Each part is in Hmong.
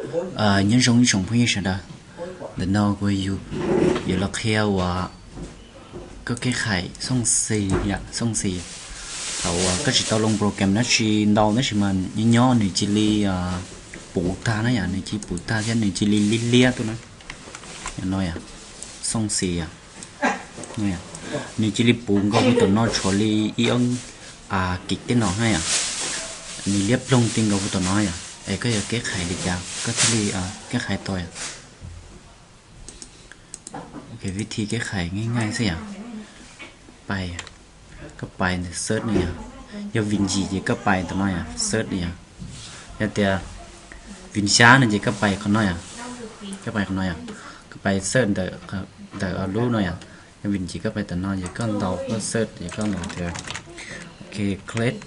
Nyob zoo ib tsoom phooj ywg sawv daws, ntawm no kuv yuav los qhia uas koj kev khai xooj xis yom, xooj xis. Thaum uas koj tsis tau loo program dab tsi ntau tab sis mas nyob nyob nws cia li puv tag na yom, nws cia li puv tag thiab nws cia li liab liab tuaj na. No yom, xooj xis yom, nws cia li puv nkaus hauv tom no tshuav li ib ob kis tej no na yom. Nws liab ploog ti nkaus hauv tom no yom, es koj yuav kev khai li cas koj thiaj li kev khai tau yom. Vib thi kev khai nyij nyij xwb yom. Pais, koj pais ntawm search na yom, yog vim yim ces koj pais ntawm no yom, search na yom. Yog tias vim xyab no ces koj pais qhov no yom, koj pais qhov no yom, koj pais search ntawm lub no yom. Yog vim yim koj pais ntawm no ces koj ntaus koj search ces koj ntaus tias, ok, click,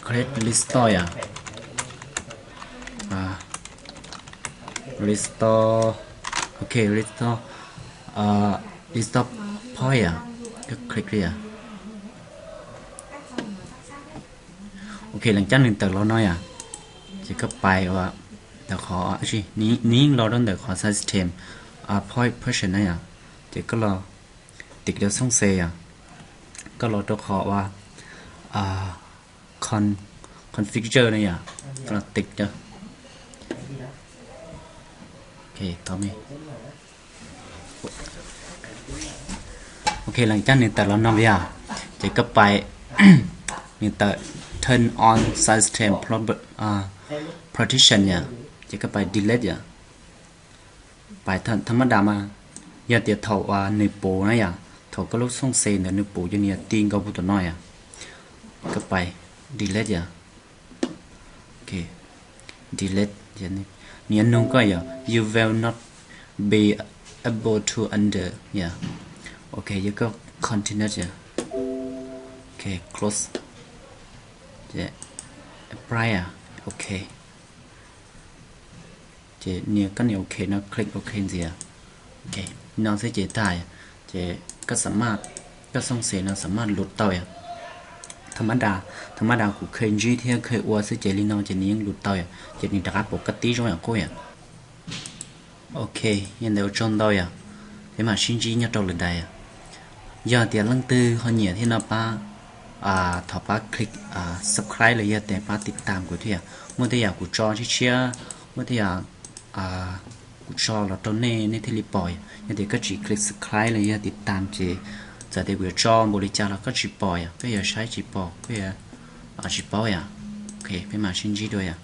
click restore yom, restore, ok, restore, restore point yom, koj click li yom. Ok, leej cab nws tawm los no yom, ces koj pais ua ntawm qhov, nws yeej los rau ntawm qhov system point person na yom, ces koj los tiv rau xooj xis yom, koj los rau qhov ua configure na yom, koj los tiv rau. Ok, leej cab nws tawm los no yom, ces koj pais, nws tawm turn on system protection yom, ces koj pais delete yom. Pais tham mab das mas, yog tias thaum uas nws puv na yom, thaum koj lub xooj xis ntawd nws puv ces nws yuav ti nkaus puv tom no yom, koj pais delete yom. Ok, delete, nws yuav nug koj yom, you will not be able to enter yom. Ok, yog koj continue yom. Ok, close, apply, ok. Ces nias koj nias ok no, click ok ntxiv. Ok, li no xwb ces tag. Ces koj xam maj, koj xooj xis no xam maj lus tau yom. Tham mab das, tham mab das kuv kheev ntsib thiab kheev ua xwb ces li no ces nws yeej lus tau yom, ces nws rov qab pom koj tib zoo yam qub yom. Ok, yog ntawd ua tsaug ntau yom, peb mam sib ntsib nyob rau lwm daim yom. Yog tias leej twg ho nyiam thiab no pab, thov pab click subscribe los yog tias pab tiv tam kuv thiab yom. Muaj tej yam kuv tso tshiab tshiab, muaj tej yam kuv tso los rau nej, nej thiaj li pom yom. Yog tias koj tsis click subscribe los yog tiv tam ces txawm tias kuv yuav tso npaum li cas los koj tsis pom yom, koj yuav saib tsis pom, koj yuav tsis paub yom. Ok, peb mam sib ntsib dua yom.